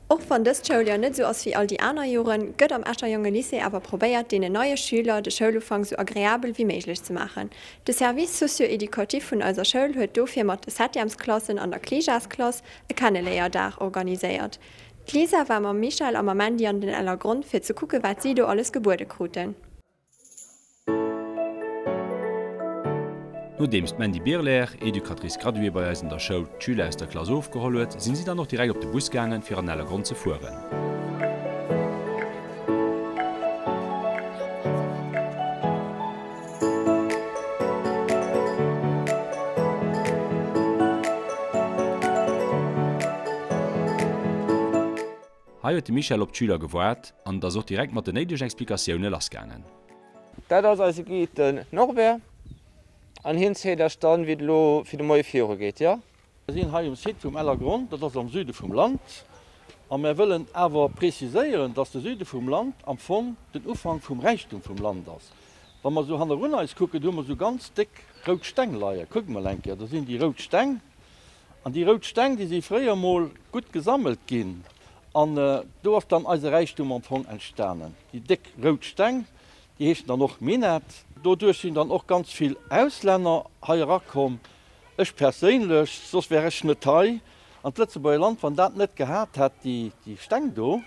Och wann dëst Schouljoer net esou ass wéi all déi aner Joren, gëtt am Escher Jonge Lycée awer probéiert, deenen neie Schüler de Schoulufank sou agreabel wéi méiglech ze maachen. De Service socio-éducatif vun eiser Schoul huet dofir mat de Septièmesklassen an der Kleejasklass e Kenneléierdag organiséiert. D'Lisa war mam Michèle a mam Mandy an den Ellergronn fir ze kucke wat si do alles gebuede kruten. Nodeems d'Mandy Birler, Educatrice graduée bei eis an der Schoul, d'Schüler aus der Klass ofgeholl huet, sinn si dann och direkt op de Bus gaangen, fir an Ellergronn ze fueren. Hei huet de Michel op d'Schüler gewaart an et ass och direkt mat den néidegen Explikatioune lassgaangen. Dat ass eise Guide, den Norbert, an hien zielt iech dann, wéi et elo fir de Moie viru geet, jo? Mir sinn hei um Site vum Ellergronn, dat ass am Süde vum Land. A mär wëllen awer preziséieren, dass de Süde vum Land am Fong den Ufank vum Räichtum vum Land ass. Wa mer esou hannerun eis kucken, do hu mer esou ganz déck rout Steng leien. Kuckt mol eng Kéier, do sinn déi rout Steng. An déi rout Steng, déi si fréier mol gutt gesammelt ginn. An do ass dann eise Räichtum am Fong entstanen. Déi déck rout Steng, déi heeschen dann och Minett. Doduerch sinn dann och ganz vill Auslänner hei erakomm. Ech perséinlech, soss wär ech net hei. An d'Lëtzebuerger Land, wann dat net gehat hätt, déi Steng do,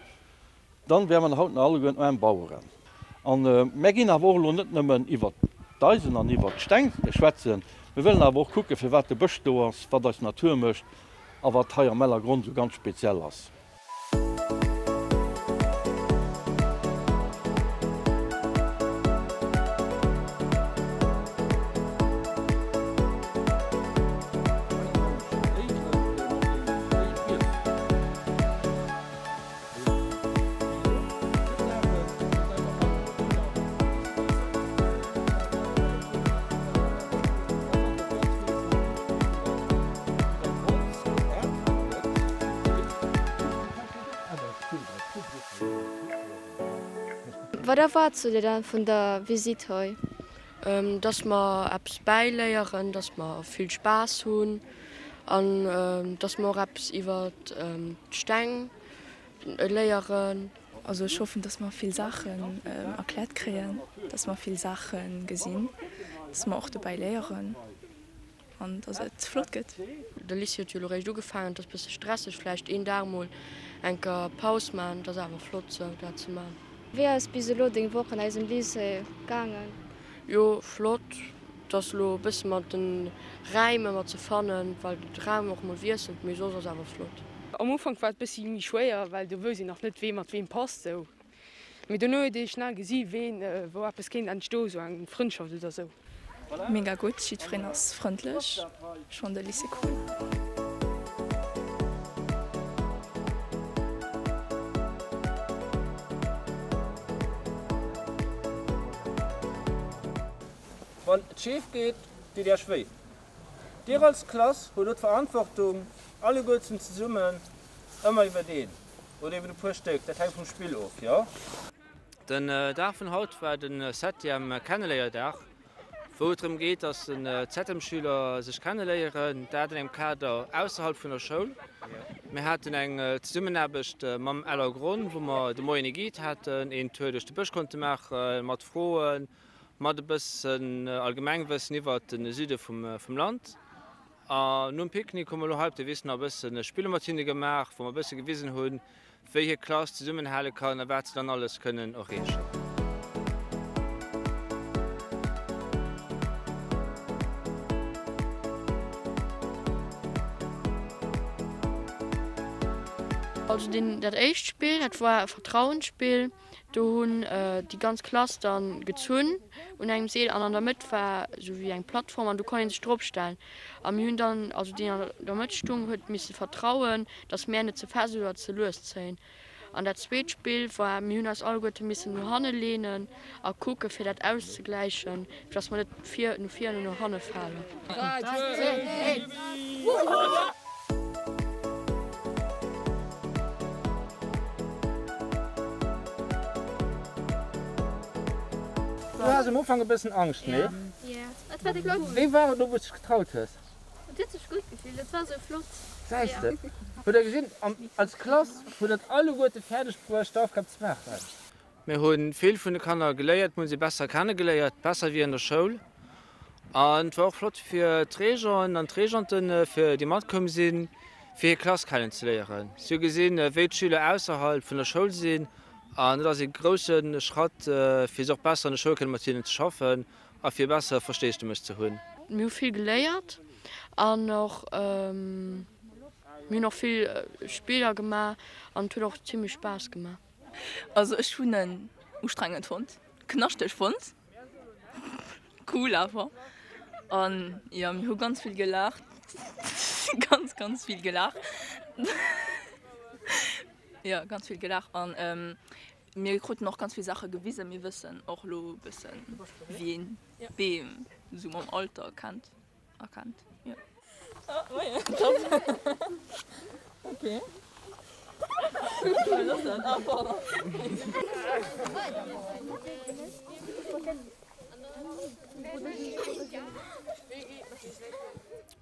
Dann wäre mer haut nach alleguerten aarm Baueren. An mär ginn awer och elo net nëmmen iwwert d'Eisen an iwwert d'Steng schwätzen, mir wëllen awer och kucken, firwat de Bësch do ass, wat eis Natur mécht a wat hei am Ellergronn esou ganz speziell ass. Wat erwaarts du dir dann vun der Visite hei? Dass mer eppes bäiléieren, dass mer vill Spaass hunn an dass mer och eppes iwwer d'Steng léieren. Also ech hoffen, dass mer vill Saachen erkläert kréien, dass mer vill Saache gesinn, dass mer och dobäi léieren an dass et flott gëtt. De Lycée huet jo elo réischt ugefaangen, et ass bësse stresseg, vläicht een Dag mol enker Paus man, et ass awer flott sou dat ze man. Wéi ass bis elo deng Woch an eisem Lycée gaangen? Jo flott, et ass elo e bësse mat den Räim ëmmer ze fannen, well de Raum och mol wiesselt, mee soss ass awer flott. Am Ufank war et bëssi méi schwéier, well do wousst een nach net wee mat weem passt sou, mee dono huet ee schnell gesi ween wou eppes kéint entstoen, sou eng Frëndschaft oder sou. Mega gutt, jiddwereen ass frëndlech, ech fannen de Lycée cool. Wann et scheef geet, deet Iech wéi. Dir als Klass hutt elo d'Verantwortung, alleguerten zesummen, ëmmer iwwert een oder iwwert e puer Stéck, dat hänkt vum Spill of, jo? Den Dag vun haut war den Septième Kenneléierdag, wou et drëm geet, dass den Septième-Schüler sech kenneléieren, dat an engem Kader ausserhalb vun der Schoul. Mir haten eng Zesummenaarbecht mam Ellergronn, wou mer de Moien ee Guide haten, een Tour duerch de Bësch konnte maachen, mat Froen, mat e bëssen Allgemengwëssen iwwert de Süde vum Land. An nom Picknick hu mer elo hei op der Wiss nach e bësse Spiller mat hinne gemaach, wou mer e bësse gewisen hunn, wéi hir Klass zesummenhale kann a wat se dann alles kënnen erreechen. Also deen, dat éischt Spill, dat war e Vertrauensspill. Do hunn déi ganz Klass dann gezunn un engem Seel an an der Mëtt war sou wéi eng Plattform an do konnt een sech drop stellen. A mir hunn dann, also deen an der Mëtt stung, huet misse vertrauen, dass mär net ze fest oder ze lues zéien. An dat zweet Spill war, mir hunn eis alleguerte missen no hanne leenen a kucke fir dat auszegläichen, fir dass mer net vir, no vir an no hanne falen. 3, 2, 1. Du has am Ufank e bëssen Angscht, nee? Wéi war et elo, wou s de dech getraut hues? Et huet sech gutt gefillt, et war sou flott. Gesäis de? Hutt der gesinn, als Klass hutt der et alleguerte fäerdeg bruecht d'Aufgab ze maachen. Mir hu vill vun de Kanner geléiert, mir hu si besser kennegeléiert, besser wéi an der Schoul. An et war och flott fir d'Régenten an d'Régenten, fir déi matkoum sinn, fir hir Klass kennenzeléieren. Si hu gesinn, wéi d'Schüler ausserhalb vun der Schoul sinn an dat ass ee grousse Schratt, fir se och besser an der Schoul kënne mat hinnen ze schaffen a fir besser Versteesdemech ze hunn. Mir hu vill geléiert an och mir hunn och vill Spiller gemaach an et huet och zimlech Spaass gemaach. Also ech hunn en ustrengend fonnt, knaschteg fonnt, cool awer an jo mir hu ganz vill gelaacht, ganz ganz vill gelaacht, jo ganz vill gelaacht an mir kruten och ganz vill Saache gewisen, mir wëssen och elo e bëssen wéi een Beem esou mam Alter kennt. Erkannt, jo. Et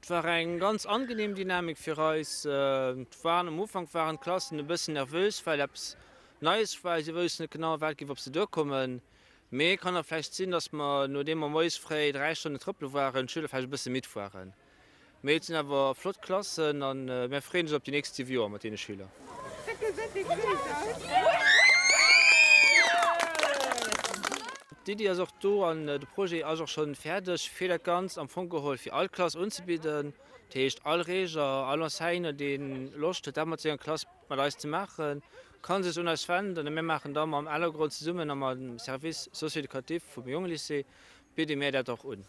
war eng ganz angenehm Dynamik fir eis. Et waren am Ufank waren d'Klassen e bëssen nervös, well eppes Neies war. Si woussten net genau, wat géif op se duerkommen. Mee kann och vläicht sinn, dass mer, nodeem mer moies fréi 3 Stonnen trëppele waren, d'Schüler vläicht e bësse midd waren. Mee et sinn awer flott Klassen a mär freeën eis op déi nächst 7 Joer mat deene Schüler. D'Iddi ass och do an de Projet ass och schonn fäerdeg, fir dat Ganzt am Fong geholl fir all Klass unzebidden. Dat heescht, all Régent, all Enseignant, dee Loscht huet, dat mat senger Klass mat eis ze maachen, kann sech un eis wenden a mir maachen da mam Ellergronn zesummen a mam Service socio-éducatif vum Jongelycée bidde mir dat och un.